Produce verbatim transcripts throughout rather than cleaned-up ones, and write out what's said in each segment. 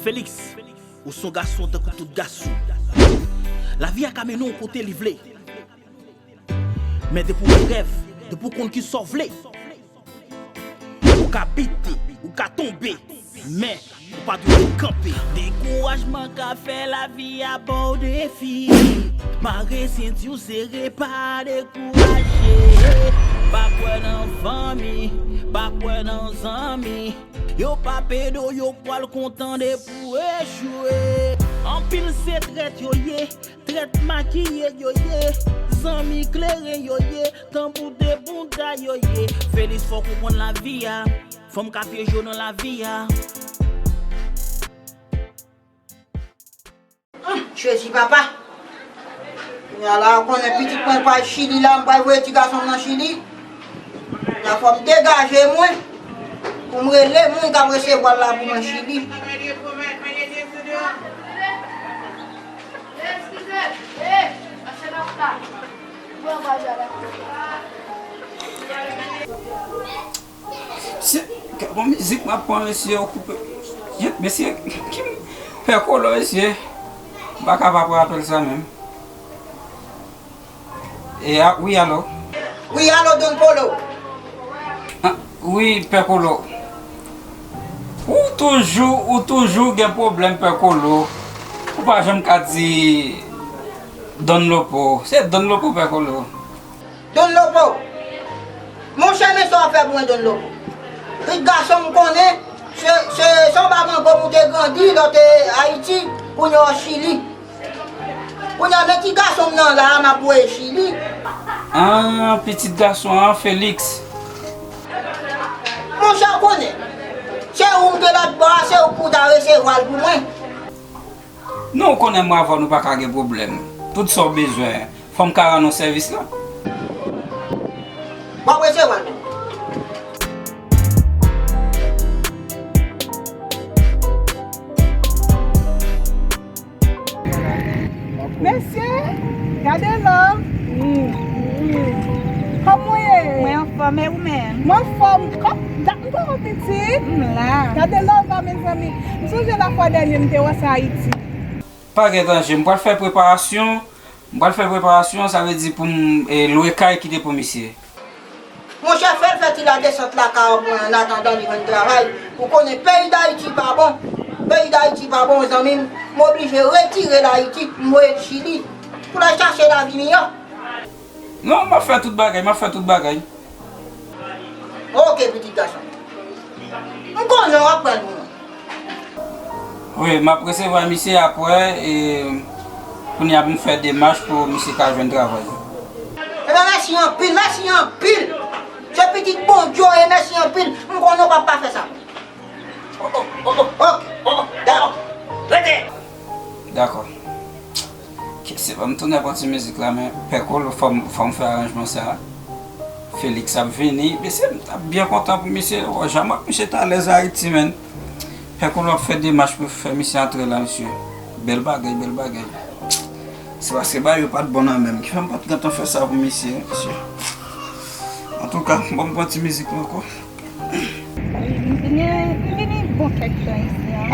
Felix, ou se yon gason tankou tout gason. Lavi a ka mennen w kote li vle. Men depi w gen rèv, depi w konn kisa w vle, ou ka bite, ou ka tonbe, men ou pa dwe ret kanpe. Dekourajman ka fè lavi a ba w defi. Mare senti w sere, pa dekouraje. Pa kwè nan fanmi, pa kwè nan zanmi. Yo p ap ede w, yo pral kontan depi w echwe. Anpil se trèt yo ye, trèt makiye yo ye, zanmi kleren yo ye, tanbou de bouda yo ye. Felix, fò w konprann lavi a, fanm ka pyeje w nan lavi a. Hum, Jezi papa. Kounya la, ou konnen pitit mwen pral Chili la, m pral voye ti gason m nan Chili. Kounya fò m degaje mwen pou m rele moun k ap resevwa l la pou mwen Chili. Mesye, gad yon mizik m ap pran, mesye, ou koupe. Jet, mesye, ki m-, Pè Kolo, mesye. M pa ka pa pran apèl sa menm. E a, wi, alo? Wi, alo, Don Polo? Ah, wi, Pè Kolo. Ou toujou, ou toujou gen pwoblèm, Pè Kolo. Ou pa janm ka di Don Lopo. Se Don Lopo, Pè Kolo. Don Lopo, monchè, men sa w ap fè pou mwen, Don Lopo. Pitit gason m konnen, se, se, se anba mango pou w te grandi lè w te Ayiti, kounye a w Chili. Kounye a, men ti gason m nan la a, m ap voye Chili. Ah, pitit gason an, Felix. Monchè, w konnen, se ou m te lòt bò a, se ou pou w ta resevwa l pou mwen. Nou konnen mwen avè w nou pa ka gen pwoblèm. Tout sa w bezwen, fò m ka rann ou sèvis la. W ap resevwa l. Mesye, gade love. Wi, wi. Kòman w ye? Mwen anfòm, e ou menm? Mwen anfòm. Kòm dat m poko pitit. M la. Gade love la, mezanmi. M sonje lafwa dènye m te wè sa Ayiti. Pa gen danje, m pral fè preparasyon. M pral fè preparasyon, sa vle di pou m, e, lwe kay kite pou misye. Monchè, fè l fè ti ladesant lakay ou mwen, annatandan li jwenn travay. Ou konnen peyi Dayiti pa bon. Peyi Dayiti pa bon, zanmi m. M oblije retire l Ayiti, m voye l Chili. Pou l al chache lavi miyò. Non, m ap fè tout bagay, m ap fè tout bagay. Ok, pitit gason. M konnen w ap pran pou mwen. Wi, m ap resevwa misye apre, e kounye a pou m fè demach pou misye ka jwenn travay. Ebyen, mèsi anpil, mèsi anpil. Se pitit Bondye w ye, mèsi anpil. M konnen w p ap pa fè sa. Oh, oh, oh, oh, ok, oh, oh, dakò. Rete! Dakò. Kèt, se pa m tounen pran ti mizik la, men Pè Kolo, fò m, fò m fè aranjman sa. Felix ap vini, mesye, m t ap byen kontan pou misye. Wè, jan m wè misye t alèz Ayiti, menn. Pè Kolo ap fè demach pou fè misye antre la, mesye. Bèl bagay, bèl bagay. Se paske bagay yo pa t bon nan men m ki fè m pa t gentan fè sa pou misye, mesye. Antouka, bon, m pran ti mizik la ankò. Wi, m vini, m vini bon kèk tan isi an.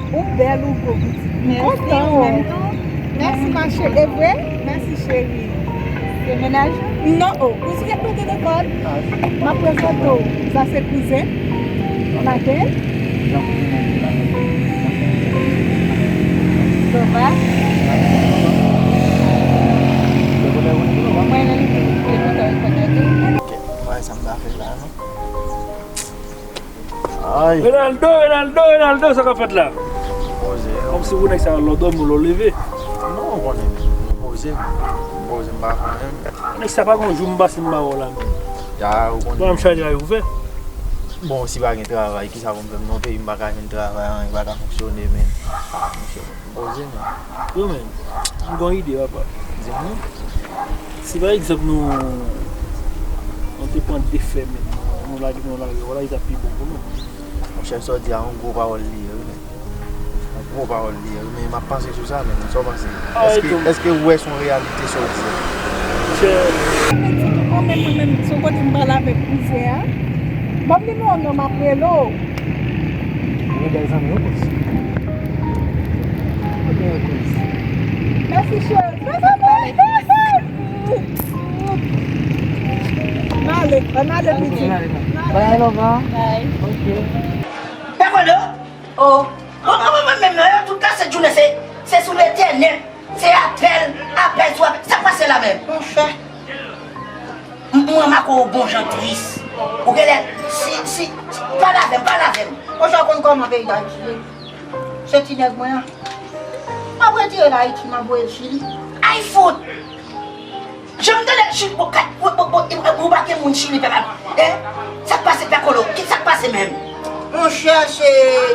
Ou bèl, ou gwo pitit. M kontan w. Mèsi, ou menm tou. Mèsi, ma cheri. E vre? Mèsi, cheri. Se mennaj ou? Non, o, ou sou ret mete de kòd. M ap prezante w. Sa se kouzen. Maten. Sova. Mwen menm tou, se kontan rekonèt ou. Kèt, bagay sa m ta fè la, non. Ay. Renaldo, Renaldo, Renaldo, sa k ap fèt la? Poze, non. Kòmsi pou nèg sa lò dòmi, lò leve. Non, ou konnen, m poze, m poze, m pa konnen. Nèg sa pa gon jou m pase m pa wè w la, menm. Ya, ou konnen. Bon, m chaje a ouvè. Bon, si pa gen travay, kisa pou m fè? M nan peyi, m pa ka jwenn travay, anyen pa ka fonksyone, men. Ah, monchè. Poze, men. Yo, men, m gen yon ide, papa. Di m non. Si pa egzanp nou, nou te pran de fè, men, nou lage, nou lage, wala, li t ap pi bon pou nou. Monchè, sa w di a, yon gwo pawòl li ye, wi, men. Yon gwo pawòl li ye, wi, men m ap panse sou sa, men, sa w panse? Ah, èske, èske w wè se yon reyalite sa w di a? Monchè. Mwen menm, mwen menm, se yon kote m pale avèk kouzen an. Ban m nimewo w non, m ap rele w. Ou gen bèl zanmi, wi, bòs. Bye, love. Bye. Ok. Pè Kolo? Oh. Bon, bon, bon, menm nan, yo tout la, sèt jounen, se, se sou entènèt, se apèl, apèl sou apèl. Sa k pase la menm? Monchè. M, m remake w bon jan tris. Ou genlè, si, si, pale avè m, pale avè m. Monchè, w konn kòman peyi Dayiti ye? Se ti nèg mwen an. M ap retire l Ayiti, m ap voye l Chili. Ay fout! Jan m tande Chili, bon, kat, bon, bon, bon, e, e, ou pa gen moun Chili, pè pa, hein? Sa k pase, pè Kolo? Ki sa k pase menm? Monchè, se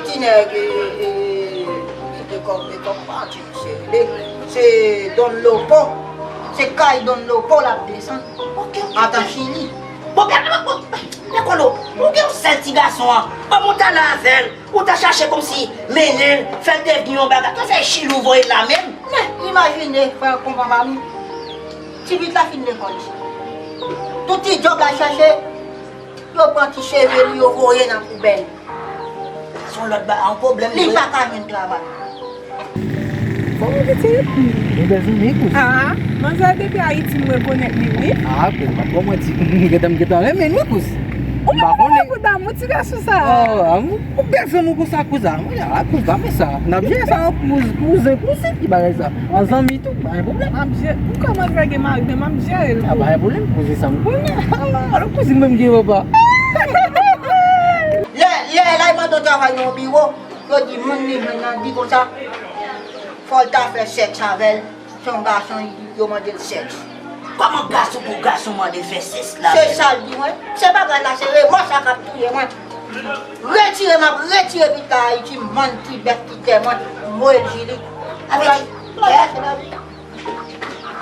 ti nèg, e, e, e, e, kòm, e, kòm, pa di misye rele. Se Don Lopo. Se kay Don Lopo l ap desann. Ok. Ata Chili. Bon, pè, bon, bon, pè Kolo, ou gen yon sèl ti gason an. Ban m ou ta la avè l. Ou ta chache kòmsi mennen l, fè l devni yon bagay. Tout se Chili ou voye l la menm. Men, imajine, frè konpa pa m. Ti pitit la fin lekòl isi. Tout ti djòb l al chache, yo pran ti seve li, yo voye nan poubèl. Sa se yon lòt ba-, yon pwoblèm li vre. Li pa ka jwenn travay. Kòman pitit? Ou bèl zanmi, kous. Ah, manzè depi Ayiti m rekonèt li, wi. Ah, kous, m ap ba w manti. M gentan, m gentan renmen l, wi, kous. Ou pa konnen pou damou ti gason sa. Oh, ah, ou, ou bèl zanmi konsa, kous, ah. Mwen, ah, kous, pa fè sa. N ap jere sa an kouz-, kouzen, kouzen, ki bagay sa. An zanmi tou, pa gen pwoblèm. M ap jere, pou kòman l fè gen mari, men m ap jere l. Ah, pa gen pwoblèm, kouzen sa m konnen. Alò, kouzin mwen m gen papa. Lè, lè, lè l mande w travay nan yon biwo, yo di moun li jwenn nan di konsa, fò l ta fè sèks avè l. Se yon gason, yo mande l sèks. Kòman gason pou gason mande fè sèks la menm? Se sa l di mwen. Se bagay la, se remò sa k ap touye mwen. Retire, m ap retire pitit la Ayiti, m vann ti bèf, ti tè mwen, m voye l Chili. Sa vle di,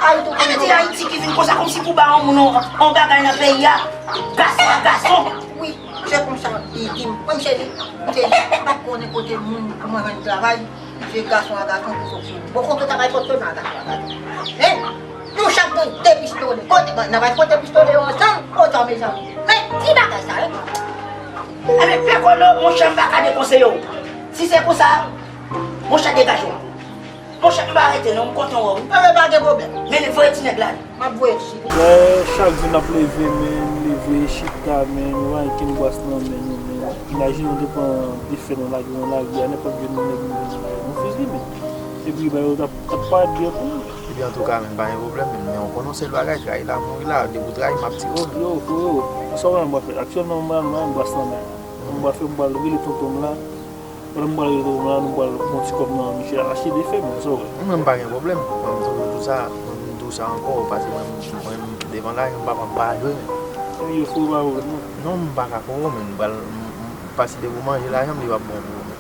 Ayiti, Ayiti ki vin konsa, kòmsi pou ba yon moun yon, yon bagay nan peyi a. Gason a gason. Wi, se konsa li di m. Mwen, m sezi, m sezi, m pa t konnen kote moun pou mwen jwenn travay. Se gason a gason pou fonksyone. Bon, kote w ta bay fonksyone a gason a gason? Hein? Nou chak gen de pistolè. Kote, bon, n a bay fwote pistolè yo ansanm, otan mezanmi. Men, ki bagay sa, hein? Ebyen, pè Kolo, monchè, m pa ka dekonseye w. Si se konsa, monchè, degaje w. Monchè, m pa rete non, m kontan wè w wi. Ebyen, pa gen pwoblèm. Men voye ti nèg la. M ap voye l Chili. Lè chak jou n ap leve, men, leve, chita, men, nou pa gen kenn bras nan men nou, men. Imajine w te pran de fè nan lari, nan lari a, nenpòt jèn nèg nou jwenn nan lari a, nou fiziye, men. Epi, ba yo t ap, t ap parèt byen pou nou. Epi, antouka, men, pa gen pwoblèm, men, men, ou konnen yon sèl bagay, trayi la, mouri la, depi w trayi, m ap tire w, men. Yo, freo, sa w wè m ap fè? Aktyèlman, m pa, m pa gen bras nan men. M pa fè, m pral rele tonton m la. Pandan m pral rele tonton m la, nou pral pran ti kòb nan men misye, achte de fè, men sa w wè. Mwen menm pa gen pwoblèm. Mwen m toujou di w sa, mwen m di w sa ankò, paske mwen, mwen devan lari, m pa konn pa jwe, men. Yo, fò pa wè non. Non, m pa ka fò, men m pral, m, m, paske depi w manje lajan m, li p ap bon pou ou, men.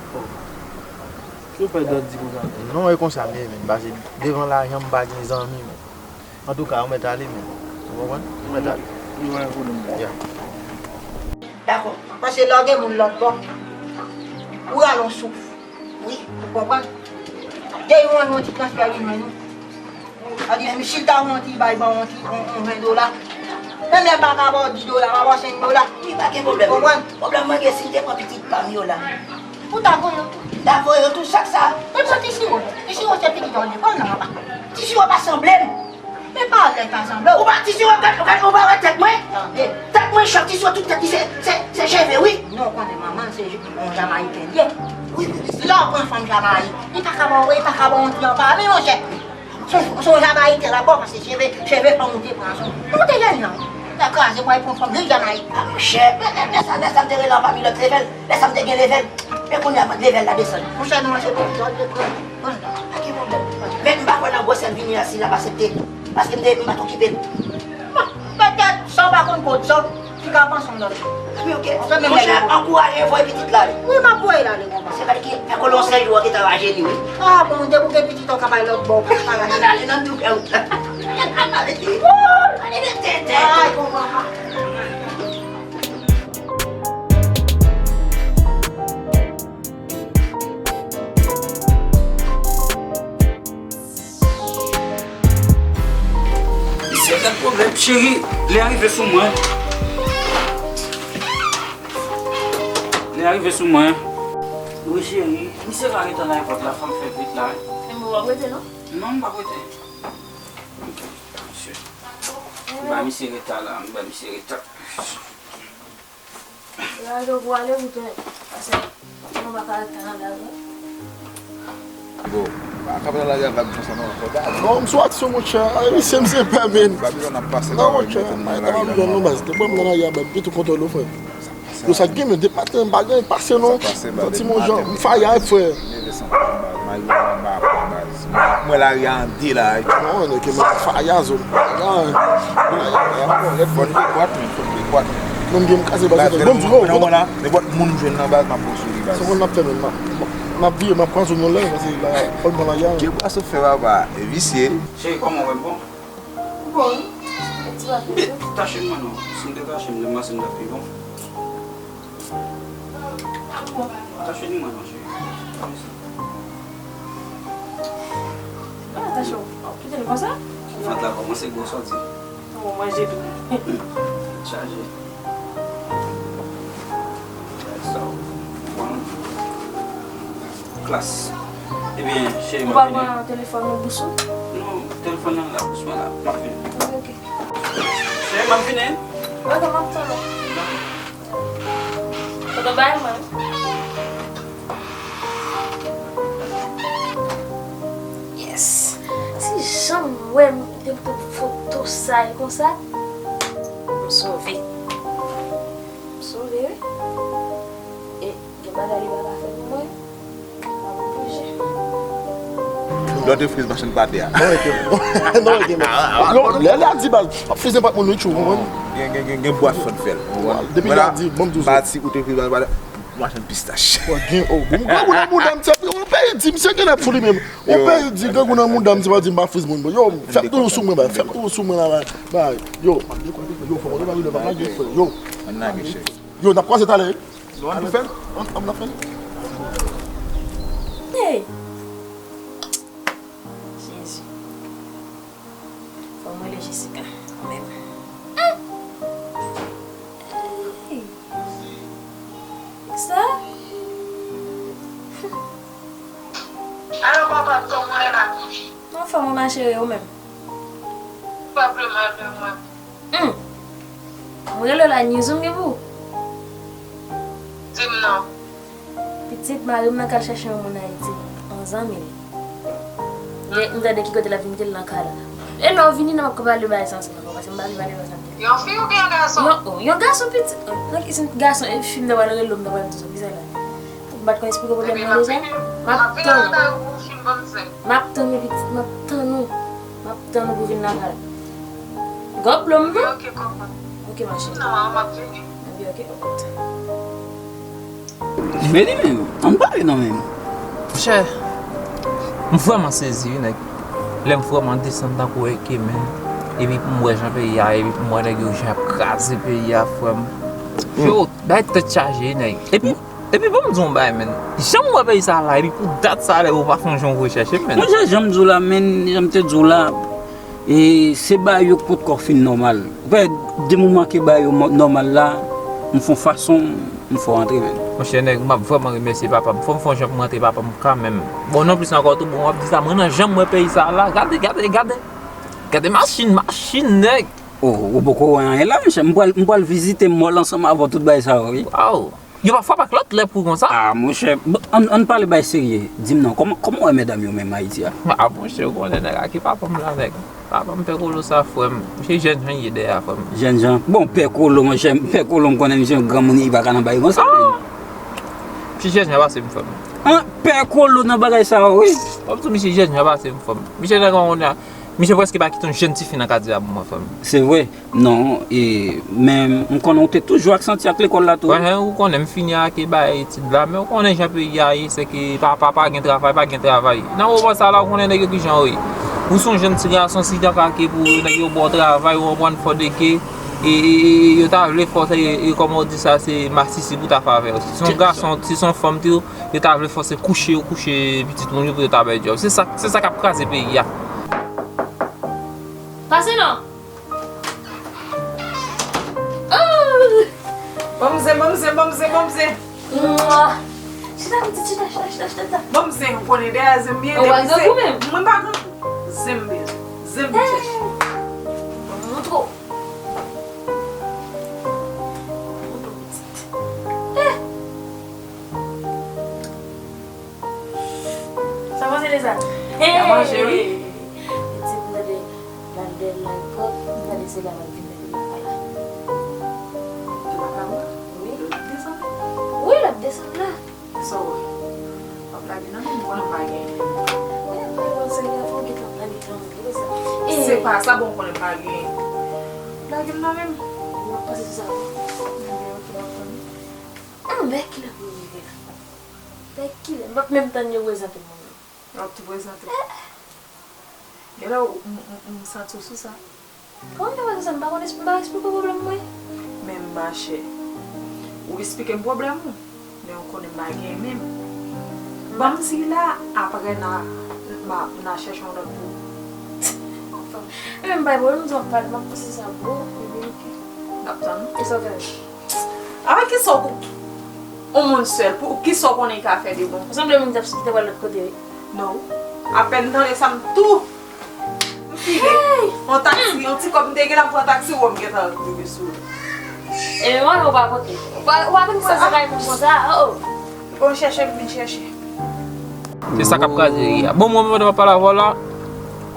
Ki w fè dan di konsa? Non, e konsa m ye, men, paske devan lajan m pa gen zanmi, men. Antouka, ou mèt ale, men. Ou konprann? Ou mèt ale. Yo, pa gen pwoblèm. Ya. Dakò. Paske lè w gen moun lòt bò, ou rale yon souf. Wi. Ou konprann? Depi yon, yon ti transfè vin jwenn ou. Sa di, si l ta yon ti bay, ban yon ti, yon, yon ven dola. Menm lè m pa ka ba w di dola, m a ba w senk dola. Wi, pa gen pwoblèm. Ou konprann? Pwoblèm mwen gen, si m te pran pitit pa m yo la. Ou ta voye yo tou. M ta voye yo tou, sa k sa? Mwen pran ti siwo. Ti siwo se pitit an lekòl nan, papa. Ti siwo pa sanble m. Men pa lè pa sanble w. Ou pa ti siwo, gad, gad, ou pa wè tèt mwen? Tande. Tèt mwen chòk, ti siwo tout tèt li se, se, se cheve, wi. Non, konnen manman l se yon Jamayiken li ye. Wi, wi, wi. Lè w pran fanm Jamayik, li pa ka ba w, li pa ka ba w yon ti anpami, monchè. Se, se yon Jamayiken l ap ba w, paske cheve, cheve fanm ou te pran, se yon, ou te jèn jan. Lè kraze, w al pran fanm, li Jamayik. A, monchè, lè, lè, lè sa, lè sa m te rele anpami lòt levèl. Lè sa m te gen levèl, men kounye a levèl la desann. Monchè, nou se pou zòt de pran, pran la. Pa gen pwoblèm. Men m pa kwè nan gwosè l vini a, si l ap aksepte. Paske m te, m pa t okipe l. Bon, petèt, sa w pa konn kot sa, li ka panse yon lòt. Wi, ok. Monchè, ankouraje, voye pitit la ale. Wi, m ap voye l ale, konpa. Se pa li ki fè kolon sèl jou a gentan raje li, wi. Ah, bon, depi w gen pitit, w ka bay lòt bò, w pa ka raje. Ale nan tou kè w. Ale, ale, ale, tenten. Ay, konpa. Misye, gad pwoblèm, cheri, lè a rive sou mwen. Lè a rive sou mwen. Wi, cheri, misye va rete nan ayewopò la, fò m fè vit la, wi. Men ou p ap rete, non? Non, m p ap rete. Misye. M ba misye reta la, m ba misye reta. Lè w pou ale, ou tounen. Paske mwen pa ka ret Kanada vre. Bon, pa kanpe nan lari a vag konsa non, ankò. Non, m sou aksyon, monchè. Ay, misye, misye pè, men. Babilòn ap pase. Non, monchè, m pa nan Babilòn non, baz. Depi m nan lari a, baz, m tou kontwole w, frè. Yo, sa gen, men, depi maten, m pa gen pase non. Sa pase, baz, depi maten. Yon ti mojan, m faya, frè. Leve san pran, baz. Mari w anba, baz. Mwen lari a an de la. Non, nèg, men faya zòn. Faya, faya, fò n dekwat, men, fò n dekwat. Menm gen m kaze baz, baz, bon, di yo, nan mwen la, nenpòt moun jwenn nan baz, m ap pran sou li, baz. Se konn m ap fè menm, m ap, m ap vire, m ap pran sou nou lè, paske la, fò l pran lari a. Ki bras ou fè, papa? E visye. Cheri, kòman w wè m bon? Ou bon, wi. Ti baz. Tache m mwen non. Si m te tache m, demen maten m t ap pi bon. Tache di mwen non, cheri. Ah, tache w. W ap kite l konsa? Vant la kòmanse gwo sòti. Ou manje tou. Chaje. Sa w pran. Klas. Ebyen, cheri, m ap vini. Ou pa pran telefòn nan bous ou? Non, telefòn nan la bous mwen la. M ap vini. Ok. Cheri, m ap vini. Ok, m ap tann ou. Foto bay mwen. Yes. Si jan m wè m te pran foto sa e konsa, m sove. M sove, wi. E gen bagay li pa ka fè pou mwen. Lòt friz machann pate a. Non, e ke, non, e ke, non, lè, lè a di baz, ap friz nenpòt moun, wi, tchou, ou konprann? Gen, gen, gen, gen bwat fò n fè l, ou konprann? Depi lè a di, bon, m di w. Pati ou te friz, machann pistach. Wè, gen, oh, bon, bon, bon, bon, bon, m te, ou peyi di, misye gen nèg fou li menm. Ou peyi di, grangou nan mouda m, se pa di m pa friz moun, bon, yo, fè m toujou sou mwen, bay, fè m toujou sou mwen la, bay, bay, yo, yo, fò mwen lage, frè, yo. Ann lage, chèf. Yo, n ap kwaze talè, wi. Non, an nou fè l? An, an nou fè l? Hey! Jezi. Fò m rele Jessica, kanmenm. Hey! Sa? Alo, papa, kòman w ye la? Anfòm, wi, ma chérie, ou menm? Ou pa vle mal de mwen. Hmm. Mwen rele w la, news ou m gen pou ou? Di m non. Pitit, mari m nan k al chache yon moun Ayiti, yon zanmi l. Lè m tande ki kote l ap vin kite l nan kay la. E lè w vini nan, m ap pale bagay sa ansanm avè w, paske m pa vle pale bagay sa m te. Yon fi oubyen yon gason? Yon, oh, yon gason pitit. Oh, nan ki, si gason, e fi m nan pral rele w, m nan pral di w sa, ki sa la? M pa t konn esplike pwoblèm nan deja. M ap tann ou. M ap tann ou, pitit, m ap tann ou. M ap tann ou pou vin lakay la. Gòb dlo m non. Ok, kòman? Ok, ma chérie. Non, m ap vini. Ebyen, ok, ok. Men li menm, ann pale non menm. Monchè, m vrèman sezi wi, nèg. Lè m vrèman desann tankou rèk men, epi pou m wè jan peyi a ye, epi pou m wè nèg yo jan ap kraze peyi a, frè m. Yo, bay tèt chaje, nèg. Epi, epi ban m di w yon bagay, menn. Jan m wè peyi sa la, epi pou dat sa la, ou pa fè yon jan w rechèche, menn. Monchè, jan m di w la, menn, jan m te di w la, e se bagay yo k potkò fin nòmal. Ou wè, depi m manke bagay yo mò-, nòmal la, m fè yon fason, m fè w antre, menn. Monchè, nèg, m ap vrèman remèsye papa m. Fò m fè yon jan pou m rantre papa m kanmenm. Bon, non plis ankò tou, bon, w ap di sa, mwen nan jan m wè peyi sa la, gade, gade, gade. Gade machin, machin, nèg. Oh, ou poko wè anyen la, monchè. M pral, m pral vizite mòl ansanm avè w, tout bagay sa yo, wi. Waw. Yo pa frape ak lòt lè pou konsa. Ah, monchè, bon, ann, ann pale bagay serye. Di m non, kòman, kòman w wè medam yo menm Ayiti a? Ah, monchè, ou konnen nèg a ki papa m la, nèg. Papa m Pè Kolo sa, frè m. Misye jènjan ye dèyè a, frè m. Jènjan? Bon, Pè Kolo, monchè, Pè Kolo, m konnen misye yon granmoun, li pa ka nan bagay konsa, men. Misye jènjan pase m, frè m. An, Pè Kolo nan bagay sa yo, wi. Fò m di w, misye jènjan pase m, frè m. Misye nèg an konnen a. Misye prèske pa kite yon jèn tifi nan katye a pou mwen, frè m. Se vre. Non, e, men m konnen w te toujou ak santi ak lekòl la tou. Wè, ou konnen m fini ak bagay etid la, men ou konnen jan peyi a ye, se ke pa, pa, pa gen travay, pa gen travay. Nan moman sa la, ou konnen nèg yo kijan yo ye. Ou se yon jèn ti gason, si tan ka ke pou nèg yo ba w travay, ou konprann fò de ke, e, e, e, e, yo ta vle fè w, e, e, kòman w di sa, se masisi pou ta fè avè yo. Si se yon gason, si se yon fanm tou, yo ta vle fè w se kouche yo kouche pitit moun yo pou yo ta bay djòb. Se sa, se sa k ap kraze peyi a. Pase non. Oh! Ban m zen, ban m zen, ban m zen, ban m zen. Mwa. Chita, pitit, chita, chita, chita, chita. Ban m zen, ou konnen dèyè zen m ye. Ou pa grangou menm? Mwen pa grangou. Zen m bezwen. Zen m chèche. Montre w. Montre w, pitit. Sa. N a manje, wi. Li di m tande, Mandèl la pwòp, m tande se la l ap vin nan pala. Ou pa ka wè? Wi. L ap desann? Wi, l ap desann la. Sa w wè? W ap lage nan men m, konnen m pa genyen. Mwen, mwen, mwen, se lè fò w gentan lage nan men m, se sa. Se pa sa, bon, konnen m pa genyen. Lage m nan men m. Ou ap pase sou sa, wi. Mwen gen yon ki m ap tann. Hum, bèk kilè pou yo rive la? Bèk kilè? M p ap menm tann yo prezante m moun nan. Yo ap tou prezante. Genlè w, m, m, m santi w sou sa. Kòman m fè wè sa? M pa konn, m pa eksplike w pwoblèm mwen. Men machè, ou eksplike m pwoblèm ou, men ou konnen m pa gen menm. Ban m di la, apre n a, n a, n a chèche yon lòt pou ou. Ebyen, m bay pwoblèm, m di w ap pale, m ap pase sa pou ou, ebyen, oke. N ap tann. E sa w fè? Avèk kisa w, yon moun sèl, pou kisa w konnen li ka fè de bon? Ou sanble moun ki t ap, ki te pral lòt kote, wi. Non. Apèn m tande sa, m tou. M file. Yon taksi, yon ti kòb m te gen la, m pran taksi, wè m gentan rive sou. E men mwen, ou pa konte. Ou pa, ou pa vin pran sa kay moun konsa, oh. Bon, chèche, m vin chèche. Se sa k ap kraze ri a. Bon, mwen menm, pandan m ap pale avè w la,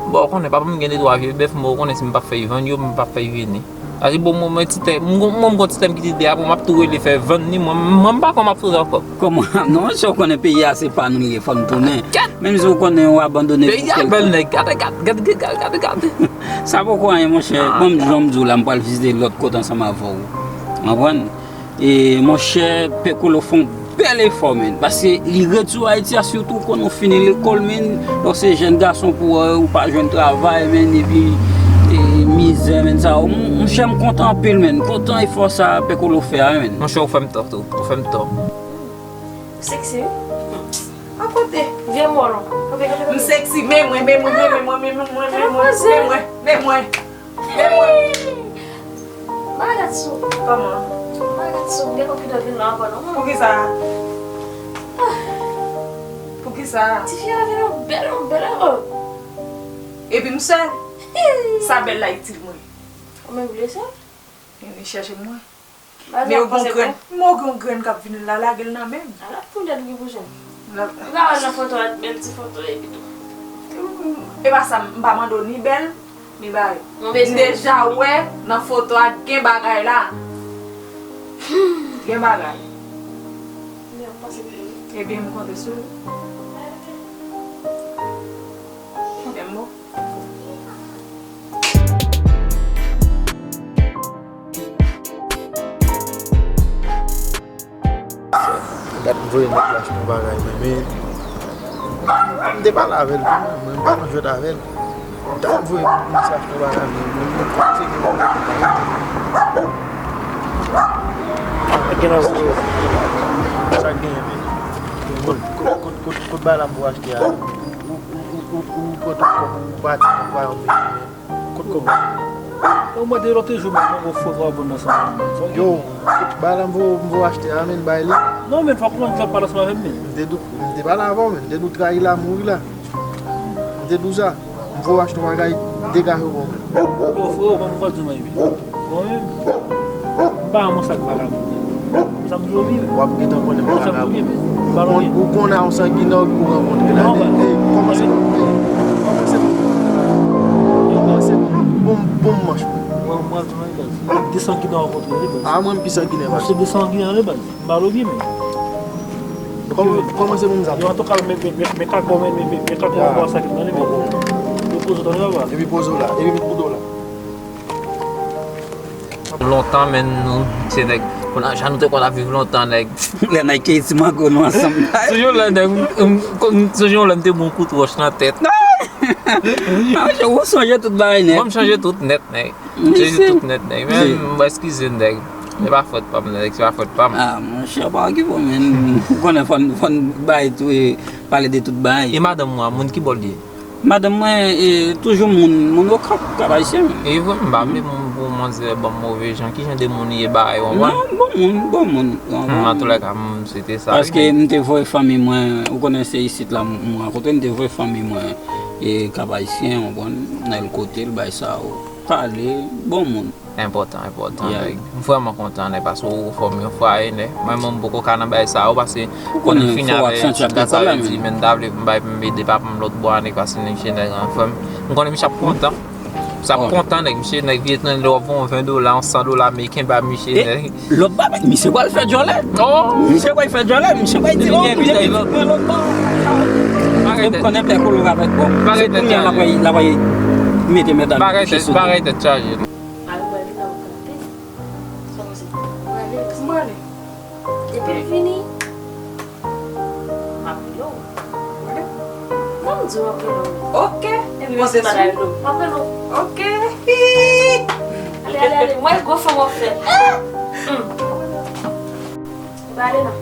bon, ou konnen, papa m gen de twa vye bèf, mwen, ou konnen, si m p ap fèy vann yo, m p ap fèy vini. Sa di, bon, mwen, mwen, ti tè, mwen, mwen, mwen, ti tè m ki te de a, bon, m ap tou rele fè vann ni, mwen, mwen, m pa kwè m ap sove ankò. Kòman? Non, se ou konnen peyi a, se pa nou li ye, fò n tounen. Kèt! Menm si ou konnen ou abandone pou kèlke. Peyi a bèl nèg, gade, gade, gade, gade, gade, gade. Sa poko anyen, monchè. Ban m jan m di w la, m pral vizite lòt kote ansanm avè w. Ou konprann? E, monchè, Pè Kolo fè yon bèl efò, menn. Paske li ret sou Ayiti a, sitou kon nou fini lekòl, menn. Lè w se jèn gason pou, euh, ou pa jwenn travay, menn, epi, e, mizè, menn, sa. M, monchè, m kontan anpil, menn. Kontan efò sa Pè Kolo fè a, menn. Monchè, ou fè m tò tou. Ou fè m tò. Ou seksi, wi. Akote. Vye mòlon. M seksi, men mwen, men mwen, men mwen, men mwen, men mwen, men mwen, men mwen. Men mwen. Marat sou. Kòman? Marat sou. M gen okidan vin la ankò non. Poukisa? Ah. Poukisa? Tifi a vin yon bèl, yon bèl, oh. Epi m sèl. Sa bèl la itil mwen. Ou menm vle sa? Vin chèche mwen. Men yo gon grenn. Men yo gon grenn k ap vini la, lage l nan men m. Ala pou dèt li pou jwenn. Ou ka wè l nan foto a, bèl ti foto epi tou. E pa sa, m pa mande w ni bèl, ni bagay. M deja wè nan foto a gen bagay la. Gen bagay. Ebyen, m konte sou ou. Menm bon. Dat m voye nèg la achte yon bagay, men, men, m te pale avè l tou, men m pa nan jwèt avè l. Dat m voye moun sa achte yon bagay, men, men, men, se gen yon nèg ki gen nan zye. Sa k genyen, men? Kot, kot, kot, kot, kot bagay la m voye achte a? Ou, ou, ou, ou, ou pran tout kòb ou, ou pati, ou pa yon peyi, men. Kot kòb la? Ou mande lòt jou, men, mwen gon foto a bon nan sa. Yo, bagay la m vo, m vo achte a, men, bay li. Non, men, fòk ou konn sa pale ansanm avè m, men. M te dou, m te pale avè w, men. M te dou trayi la, mouri la. M te dou sa. M vo achte yon bagay, degaje w bon, men. Yo, freo, kòman ou pa di mwen, men? Mwen menm, m pa yon sak vagabon. Sa m di w byen. W ap gentan konnen m vagabon. Ou konnen yon sanginè ou rankontre la. Ey, kòmanse bon. Kòmanse bon. Kòmanse bon. Bon, bon manch mwen. Mwen, mwen, mwen, de sanginè w rankontre, wi, baz. A, mwen, m pi sanginè, baz. Se de sanginè, wi, baz. M pale w byen, men. Kòmanse bon, m zam. Yo, antouka, men, men, men, men kako, men, men, men kako, mwen, sa ki tande, men. Yo poze w tande, papa. Epi poze w la. Epi met kouto w la. Lontan, men, nou, se nèg, kounye a, jan nou te konn ap viv lontan, nèg. Lè n al keyi ti mango nou ansanm. Sonje yon lè, nèg, m, m, m, sonje yon lè m te bon kout wòch nan tèt. Ah, ou sonje tout bagay nèt. Mwen, m chanje tout nèt, nèg. M chanje tout nèt, nèg. Men, m eskize, nèg. Se pa fòt pa m, nèg. Se pa fòt pa m. Ah, monchè, pa okipe w, men. Ou konnen fò n, fò n bay tou e pale de tout bagay. E madanm ou a, moun ki bò l ye? Madanm mwen, e, toujou moun, moun Okap, Kap Ayisyen. E vre, m pa vle moun pou manzè ban m move jan. Ki jan de moun li ye, bagay, ou konprann? Non, bon moun, bon moun, ou konprann? Antoulèka, m swete sa, wi. Paske m te voye fanmi mwen, ou konnen se isit la m, m rankontre, m te voye fanmi mwen, e, Kap Ayisyen, ou konprann, nan l kote l, bay sa, ou. Pale, bon moun. Enpòtan, enpòtan, nèg. M vrèman kontan, nèg, paske ou fè m yon fwaye, nèg. Mwen menm, m poko ka nan bagay sa yo, paske ou konnen m fini avè yon ti gaz, sa vle di, men m ta vle m bay, m ede papa m lòt bò a, nèg, paske nèg se nèg an frè m. M konnen misye ap kontan. Misye ap kontan, nèg. Misye, nèg, vye tande lè w ap voye yon ven dola, yon san dola ameriken ba misye, nèg. Lòt bagay, misye pral fè djòlè. Misye pral fè djòlè, misye pral di, oh, misye ki mwen lòt bò. Mwen konnen pè kolo avèk bò. Se kounye a l ap mete mèt nan misye sou. Bagay tèt chaje. Alò, mwen vin nan kanpe. Sa w panse? Mwen vin. Mwen vin. Depi l vini, m ap rele w. Non, m di w m ap rele w. Ok. Epi m se pa rele w. M ap rele w. Ok. Ale, ale, ale. Mwen gwo fanm w ap fè. Epa ale non.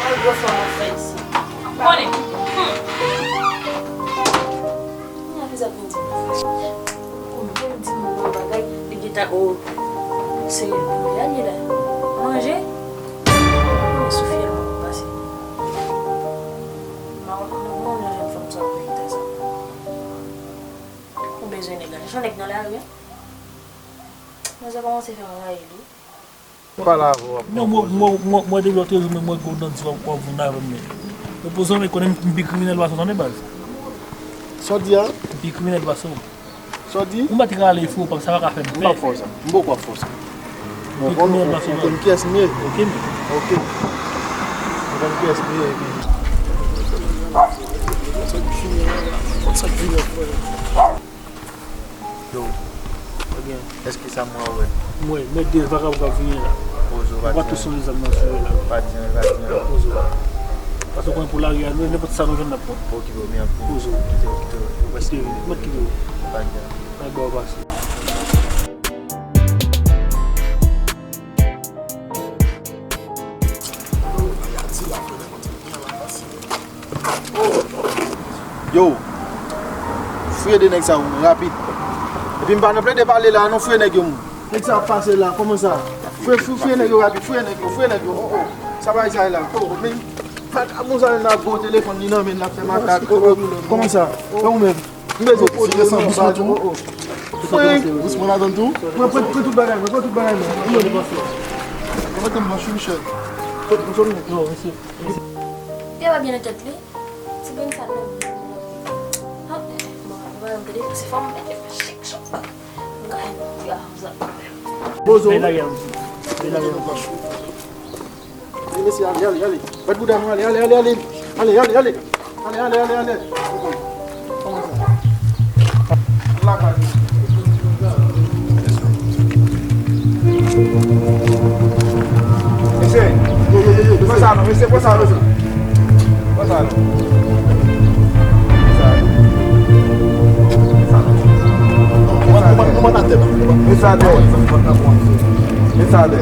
Mwen gwo fanm w ap fè isi. Konnen. Mwen avize ap vin di. Ou menm di moun yon bagay, li gentan o. Se pou mwen la li la. Manje. Mwen soufri a mwen pase. Mwen mwen mwen jèn fanm sa ou eta sa. Ou bezwen nèg la. Jan nèg nan lari a. Manzè kòmanse fè anrayi li. Pale avè w. Non, mwen, mwen, mwen, mwen depi lòt jou, mwen, mwen gwo nan di w ap vin avè m, men. Repoze w, men konnen m pi kriminèl pase w, tande baz. Sa w di a? M pi kriminèl pase w. Sa w di? Ou mèt rale fou, sa pa ka fè m pè. M p ap fè w sa. M poko ap fè w sa. Ou konn kiyès m ye? Ok, men. Ok. Ou konn kiyès m ye, epi. Yo, ebyen, èske sa m wè w wè? M wè, men de vagabon k ap vini la. Poze w, pa di anyen. Ou pa tou sonje zam nan sou yo la. Pa di anyen, pa di anyen. Poze w. Paske w konnen pou lari a, nou, nenpòt sa nou jwenn n ap pran. Okipe w byen pou. Poze w. Kite w, kite w. Ou prèske vini. Mèt kite w. Pa di anyen. Ay, ba w pase. Yo, fouye de nèg sa yo rapid. Epi m pa nan plede pale la non, fouye nèg yo moun. Nèg sa ap pase la, kòman sa? Fouye, fouye, fouye nèg yo rapid, fouye nèg yo, fouye nèg yo, oh oh. Sa bagay sa ye la, oh oh, men vagabon sa menm la, gwo telefòn li nan men l, l ap fè makak, oh oh. Kòman sa? E ou menm? M bezwen pwodui yo nan bal, oh oh. Fouye. Ou pran ladann tou? Mwen pran, pran tout bagay mwen, pran tout bagay mwen. Mwen mete m nan chou Michel. Kote m sot mwen? Non, mesye. Pye pa byen nan tèt li. Ti grenn sa menm. Ah, bon, mwen pa janm tande se fò m mete chik chik. M ka jwenn pye a konsa. Bozo. Veye lage a, mesye. Veye lage a. Mesye, ale, ale, ale. Bat bouda nou, ale, ale, ale, ale. Ale, ale, ale, ale. Ale, ale, ale, ale. Kòman sa? Lakay. Mesye, yo, yo, yo, yo, pran sa non, mesye, pran sa non. Pran sa non. Pran sa non. Pran sa non. Met sa atè. Met sa atè.